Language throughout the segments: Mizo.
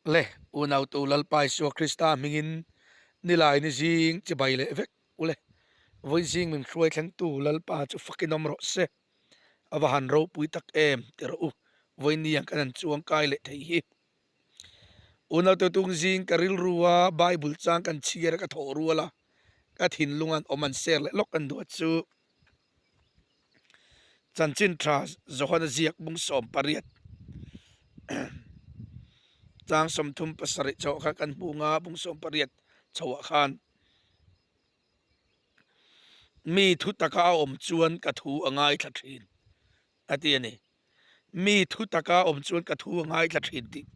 Le, unautu Lalpa Isua Krista hmingin nilai ni zing chibai leh vek ule. Vawi zing min hruai thlengtu Lalpa chu fakin awm rawh se. A va han ropui tak em ti rawh u, vawi ni ang kan han chuang kai leh thei hi. Unaute tung zing ka rilru a Bible chang kan chhiar a ka thawh rual a, ka thinlung an awm an ser leh lawk an duh chu. Chanchin tha Johana ziak bung 18 chang 37 chhoah khan kan hmu nga bung 18 chhoah khan mi thu taka a awm chuan ka thu a ngaithla thin a ti a ni. Mi thu taka a awm chuan ka thu a ngaithla thin tih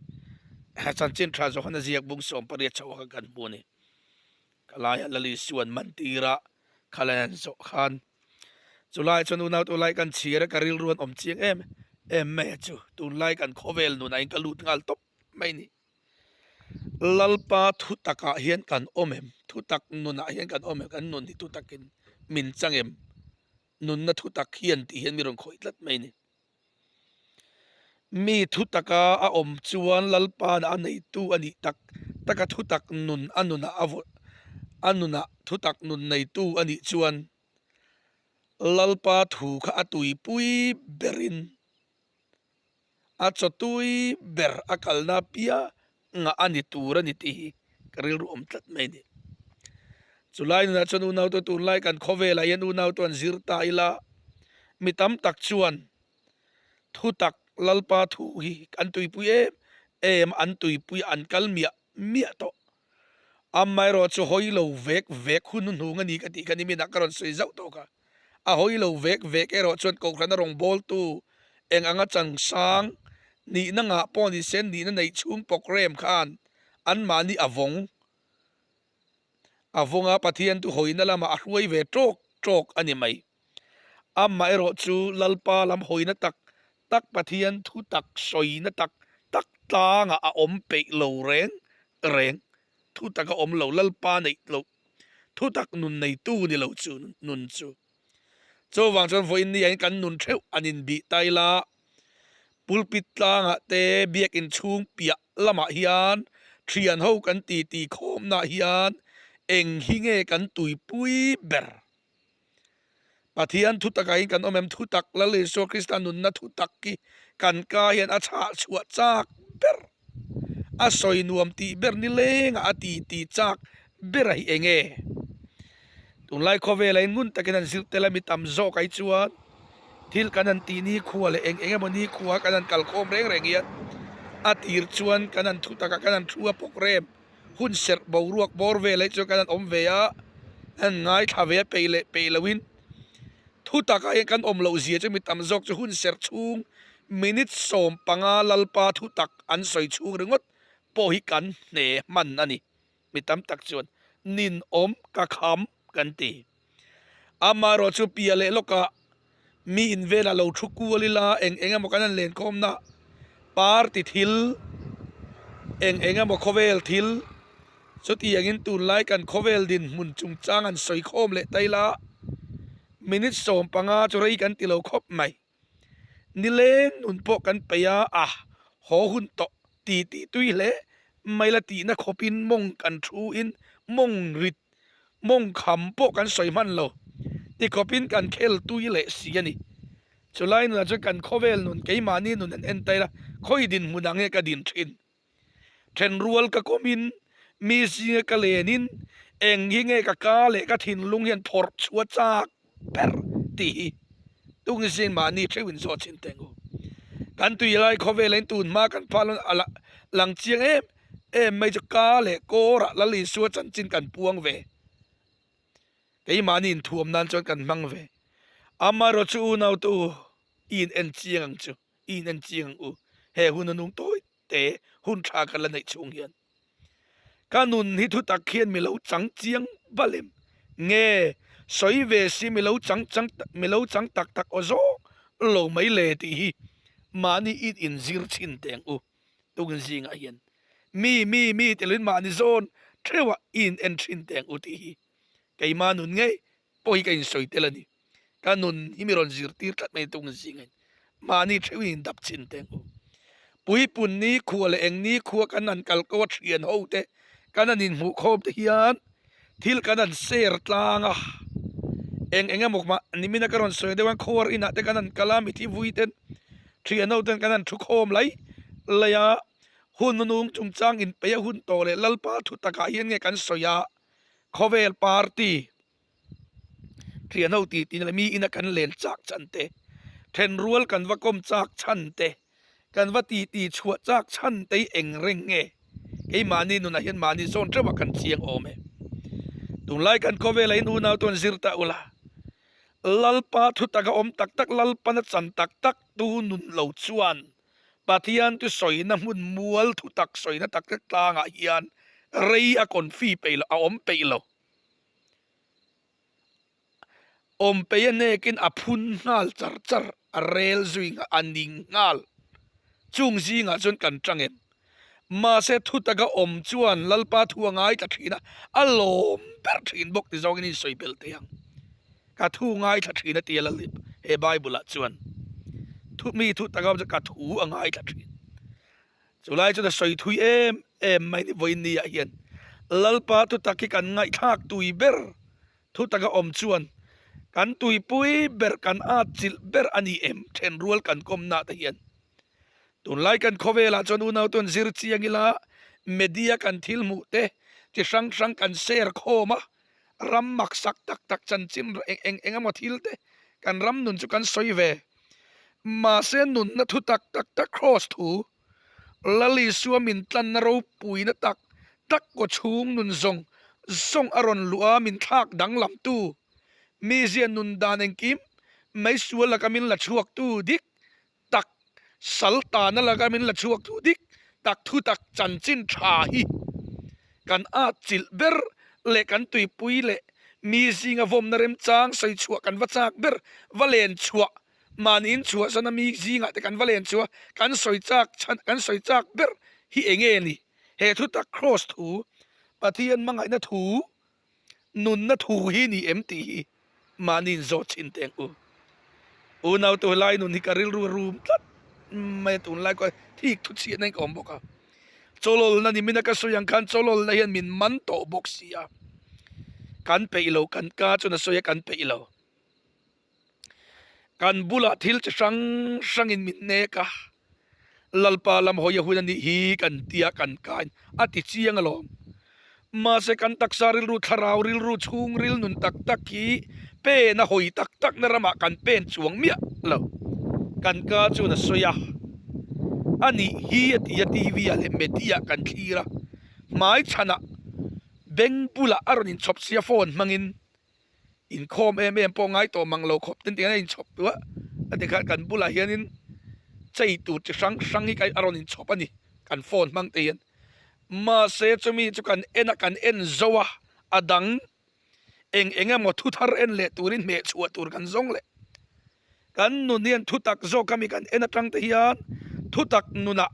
Chanchin tha Johana ziak bung 18 chhoah khan kan hmu a ni. Ka laiah Lali Suan man tira kha lai an zawh khan chulai chuan unau tu lai kan chhir a ka rilru an awm chiang em em mai a chu tunlai kan khawvel nunah in ka lut nghal tawp mai ni. Lalpa thu takah hian kan awm em? Thu tak nunah hian kan awm em? Kan nun hi thu takin min chang em? Nunna thu tak hian tih hian mi rawn khawih tlat mai ni. Mi thu taka a awm chuan Lalpa'n a neitu a nih tak taka thu tak nun a nunah a vaw a nunah thu tak nun neitu a nih chuan Lalpa thu kha a tuipui berin a chawtui ber a kalna apiangah a ni tur a ni tih hi ka rilru awm tlat mai a ni. Chulai nunah chuan unaute tunlai kan khawvelah hian unaute an zir ta ila mi tam tak chuan Thutak Lalpa thu hi an tuipui em em a, an tuipui an kal miah miah tawh. Amaherawh chu hawi lo vek vek hun hnung a ni ka tih kha niminah ka rawn sawi zauh tawk a. A hawi lo vek vek erawh chuan Kohhrana rawngbawltu eng anga changsang nihna ngah pawh ni se nihna neih chhung programme khan anmahni a vawng a vawng a, Pathian chu hawina lamah a hruai ve tawk tawk a ni mai. Amaherawh chu Lalpa lam hawina tak tak Pathian thu tak sawina tak tak tlangah a awm peih lo reng reng. Thu tak a awm lo, Lalpa neih loh thu tak nun neitu ni lo chu nun chu. Chuvang chuan vawiin ni ah hian kan nun theuh an inbih ta ila, pulpit tlangah te biakin chhung piah lamah hian thian ho kan titi khawmnaah hian eng hi nge kan tuipui ber? Pathian thu takah hian kan awm em? Thu tak Lal Isua Krista nunna thu tak hi kan ka hian a chhah chhuah chak ber, a sawi nuam tih ber ni lengah a ti ti chak ber a hi eng nge? Tunlai khawvelah hian ngun takin an zir tel a, mi tam zawk ai chuan thil kan han tih nikhua leh eng eng emaw nikhua kan han kalkhawm reng reng hian a tir chuan kan han thu takah kan han thu a pawk rem. Hun serh boruak bawr vel hi chuan kan han awm ve a, an ngaithla ve a peih leh peih loin thu takah hian kan awm loh zia chu mi tam zawk chu hun serh chhung minute 15 Lalpa thu tak an sawi chhung ringawt pawh hi kan hne hman a ni. Mi tam tak chuan ninawm ka kham kan ti. Amaherawh chu piah leh lawkah mi in velah lo thu kual ila eng eng emaw kan han lenkhawmna party thil eng eng emaw khawvel thil chutiangin tunlai kan khawvel dinhmun chungchang an sawi khawm leh ta ila minute 15 chu rei kan ti lo khawp mai. Nileng nun pawh kan peih a, a haw hun tawh ti tih tui hle mai la tihna khawpin mawng kan thu in mawng rit mawng kham pawh kan sawi hman lo ti khawpin kan khel tui leh si a ni. Chulai nunah chuan kan khawvel nun keimahni nun an en tail a, khawi dinhmun ang nge ka din thin? Thenrual ka kawmin mi zinga ka lenin eng hi nge ka ka leh ka thinlung hian phawrh chhuah chak ber tih hi tung zing mahni theuh in zawh chhin teh ang u. Kan tui lai khawvel in tun hma kan phal a lang chiang em em mai chu ka leh kawrah Lal Isua chanchin kan puang ve. Keimahni inthuam nan chuan kan hmang ve. Amaherawh chu unau te u i in en chiang ang chu. I in en chiang ang u, he hun a nung tawi te hun tha ka la neih chhung hian ka nun hi thu tak hian mi lo chang chiang bal em? Nge sawi ve si mi lo chang chang mi lo chang tak tak aw zawng lo mai le tih hi mahni in inzir chhin teh ang u tungin zingah hian mi mi mi telin mahni zawn theuhah i in en thin teh ang u tih hi keima nun ngei pawh hi ka insawi tel a ni. Ka nun hi mi rawn zirtir tlat mai tung zingin mahni theuhin in dap chhin teh ang u. Puipun ni khua leh eng ni khua kan han kal ko a thian ho te kan han inhmuh khawm te hian thil kan han share tlang a, eng eng emaw mah nimina ka rawn sawi deuh a khuar inah te kan han kal a mithi vui ten thian ho ten kan han thu khawm lai lai a, hun hnung chungchang inpeih a hun tawh leh Lalpa thu takah hian nge kan sawi a khawvel party. Thianho tih tih leh mi ina kan len chak chhan te, thenrual kan va kawm chak chhan te, kan va ti ti chhuah chak chhan te hi eng reng nge? Keimahni nunah hian mahni zawn theuhah kan chiang awm e. Tunlai kan khawvelah hian unau chuan zir ta ula, Lalpa thu taka awm tak tak, Lalpana chan tak tak tu nun lo chuan Pathian chu sawina hmun mual thu tak sawina tak tak tlangah hian rei a confi peih lo, a awm peih lo. Awmpei a hnekin a phun nghal char char, a rel zui nghal, a ning nghal. Chung zingah chuan kan tang em? Mahse thutaka awm chuan Lalpa thu a ngaithla thin a, a lawm ber thin bawk ti zawngin in sawi belh thei ang. Ka thu ngaithla thin a ti a Lalip he Bible ah chuan. Thu mi thutaka awm chuan ka thu a ngaithla thin. Chulai chuan a sawi thui em em mai ni vawiin ni ah hian Lalpa thutak hi kan ngaihthlak tui ber thutak a awm chuan kan tuipui ber kan at chilh ber a ni em thenrual kan kawmna te hian tunlai kan khawvelah chuan unau chuan zir chiang ila media kan thil hmuh te chi hrang hrang kan share khawm a ram maksak tak tak chanchin eng eng eng emaw thil te kan ram nun chu kan sawi ve. Mahse nunna thu tak tak tak Kraws thu, Lal Isua min tlanna ropuina tak tak kaw chhung nun zawng zawng a rawn luh a min thlak danglamtu, mizia nun dan engkim mai sual laka min la chhuaktu dik tak, sal tana laka min la chhuaktu dik tak thu tak chanchin tha hi kan atchilh ber leh kan tuipui leh mi zinga vawmna remchang sawi chhuah kan va chak ber, va len chhuah, mahni in chhuahsana mi zingah te kan va len chhuah, kan sawi chak chhan, kan sawi chak ber hi eng nge ni? He thu tak Kraws thu, Pathian hmangaihna thu, nunna thu hi ni em tih hi mahni in zawt chhin teh ang u. Unau tu helai nun hi ka rilru a rum tlat mai a, tunlai kawh thik thu chhiatna in ka awm bawk a. Chawlawlna ni mina ka sawi ang khan chawlawlna hian min man tawh bawk si a, kan peih lo, kan ka chuan a sawi a kan peih lo. Kan bulah thil chi hrang hrangin min nek a, Lalpa lam hawi a hun a nih hi kan tia kan kain a ti chiang alawm. Mahse kan taksa rilru thlarau rilru chhungril nun tak tak hi pen a hawi tak tak na ramah kan pen chuang miah lo. Kan ka chuan a sawi a, a nih hi a ti a TV ah leh media ah kan thlir a, hmai chhanah beng bulah a rawn inchhawp sia phone hmangin Inkhawm em em pawh ngai tawh mang lo khawp ten tiang a inchhawp duh a, a ti khan kan bulah hianin chei tur chi hrang hrang hi a rawn inchhawp a ni kan phone hmang te hian. Mahse chumi chu kan en a kan en zo a, a dang eng eng emaw thu thar en leh turin hmeh chhuah tur kan zawng leh. Kan nun hian thutak zawk ami kan en atang te hian thutak nunah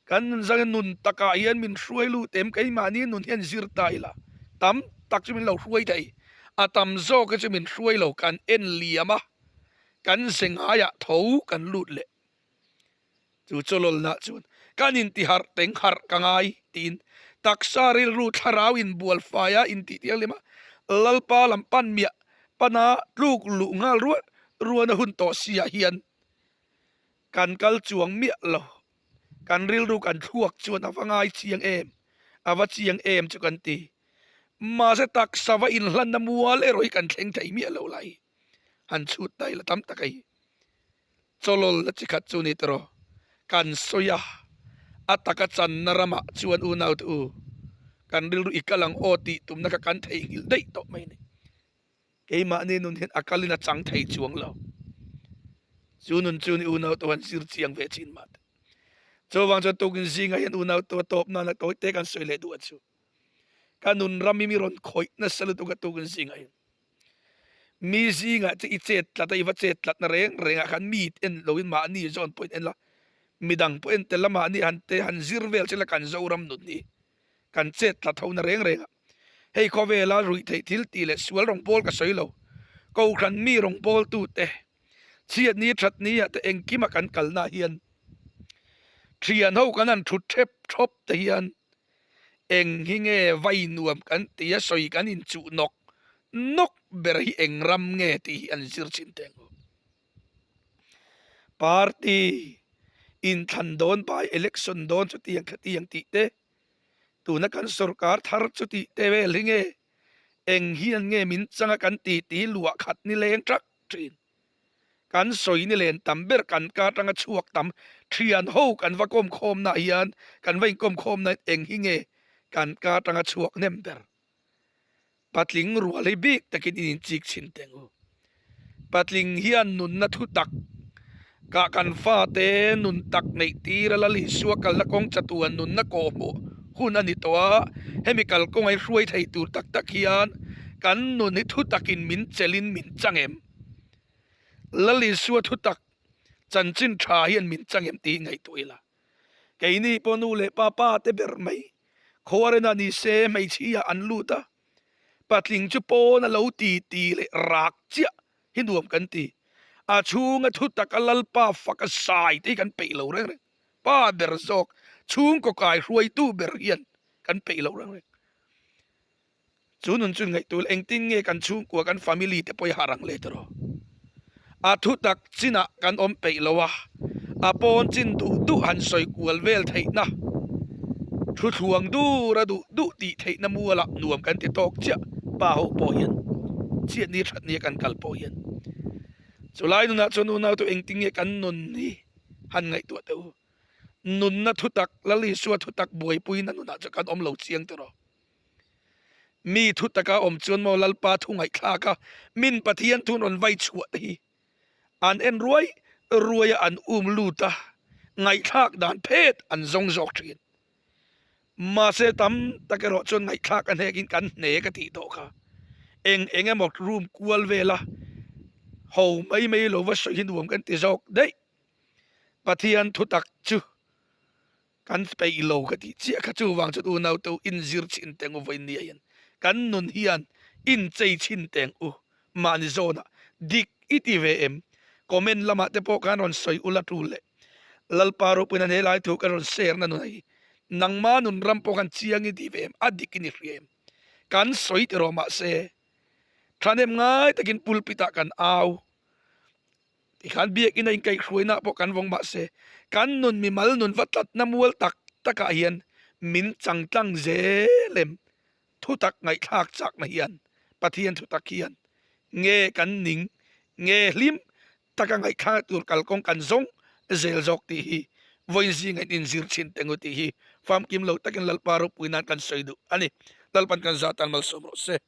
kan nun zang hian nun takah hian min hruai lut em keimahni nun hian zir ta ila tam tak chu min lo hruai thei a tam zawk hi chu min hruai lo kan en liam a kan ze ngaiah tho kan lut leh. Chu chawlawlna chuan kan intiharh teng harh ka ngai tiin taksa rilru thlarau inbual faia intih thianghlim a, Lalpa lam pan miah pana tluk luh nghal rual ruana hun tawh siah hian kan kal chuang miah lo. Kan rilru kan thluak chuan a va ngai chiang em, a va chiang em chu kan ti. Mahse taksa va inhlanna mual erawh hi kan thleng thei miah lo lai. Han chhut ta ila tam tak a hi. Chawlawlna chi khat chu ni tawh kan sawi a, a taka channa ramah chuan unaute u, kan rilru i kal ang aw tih tumna kha kan theihnghilh daih tawh mai a ni. Keimahni nun hian a kalin a chang thei chuang lo. Chu nun chu ni unaute han zir chiang ve thin mah teh. Chuvang chuan tukin zingah hian unaute a tawp nana tawi te kan sawi leh duh a chu. Ka nun ram hi mi rawn khawih nasa lutuk a tukin zingah hian. Mi zingah che i chet tlat a, i va chet tlatna reng rengah khan mi en loin mahni zawn pawhin en la, midang pawh en tel la mahni han te han zir vel che la kan Zoram nun hi kan chet tlat ho na reng rengah. Hei khawvela ruih theih thil tih leh sual rawngbâwl ka sawi lo, Kohhran mi rawngbâwltute chhiatni thatni ah te engkima kan kalna hian. Thian ho kan han thut thep thawp te hian eng hi nge vai nuam kan ti a sawi kan inchuh nawk nawk ber hi eng ram nge tih hi an zir chin teh ang u. Party inthlan dawn by election dawn chutiang khatiang tih te tuna kan sorkar thar chutih te vel hi nge eng hian nge min changa kan ti ti luah khat ni leng trak thin. Kan sawi ni len tam ber kan ka atanga chhuak tam thian ho kan va kawm khawmna ah hian kan va inkawm khawmna hian eng hi nge kan ka atanga chhuak hnem ber. Patling rual hi bik takin in inchik chhin teng u. Patling hian nunna thu tak kah kan fate nun tak neih tir a Lal Isua kalna kawng chatuan nunna kawhhmuh hun a ni tawh a, hemi kalkawng a hruai thei tur tak tak hian kan nun hi thu takin min chelhin min chang em? Lal Isua thu tak chanchin tha hian min chang em tih ngaihtuah ila. Keini pawh nu leh pa pa te ber mai khuarena ni se hmeichhia an lut a, patling chu pawn a lo ti ti leh rak chiah hi nuam kan ti. A chhunga thu taka Lalpa fak a sai te hi kan peih lo reng reng. Pa ber zawk chhungkaw kai hruaitu ber hian kan peih lo reng reng. Chu nun chu ngaihtuah engtin nge kan chhungkua kan family te pawh i harh ang le tiraw? A thutak chinah kan awm peih lo a, a pawn chin duh duh han sawi kual vel theihna, thuthluang dura duh duh tih theihna mualah nuam kan ti tawk chiah pa ho pawh hian chhiatni thatni a kan kal pawh hian chulai nunah chuan unau te engtin nge kan nun hi han ngaihtuah teh u. Nunna thutak Lal Isua thutak buaipuina nunah chuan kan awm lo chiang tiraw? Mi thu taka awm chuan maw Lalpa thu ngaihthlak a, min Pathian thu rawn vai chhuah te hi an en ruai ruai a an um lut a, ngaihthlak dan phet an zawng zawk thin. Mahse tam tak erawh chuan ngaihthlak a hnekin kan hne ka tih tawh kha. Eng eng emaw room kual vela ho mai mai lo va sawi hi nuam kan ti zawk daih. Pathian thu tak chu Kan peih lo ka tih chiah kha chuvang chuan unau te u inzir chhin teng u vawiin nia hian kan nun hian inchei chhin teng u mahni zawnah dik i ti ve em? Comment lamah te pawh khan rawn sawi ula tul leh Lalpa ropuina he lai thu kan rawn share na nun hi nangma nun ram pawh khan chiang i ti ve em? A dik in i hria em? Kan sawi tiraw mahse thahnem ngai takin pulpit ah kan au Tikhan biakinn a inkaihhruaina pawh kan vawng mahse kan nun mimal nun va tlatna mual tak takah hian min changtlang zel em? Thutak ngaihthlak chakna hian Pathian thutak hian nge kan ning nge hlim taka ngaihthlakna tur kalkawng kan zawng zel zawk tih hi vawiin zinga in inzir chhin teng u tih hi famkim lo takin Lalpa ropui nan kan sawi duh a ni. Lalpan kan zah tan malsawm rawh se.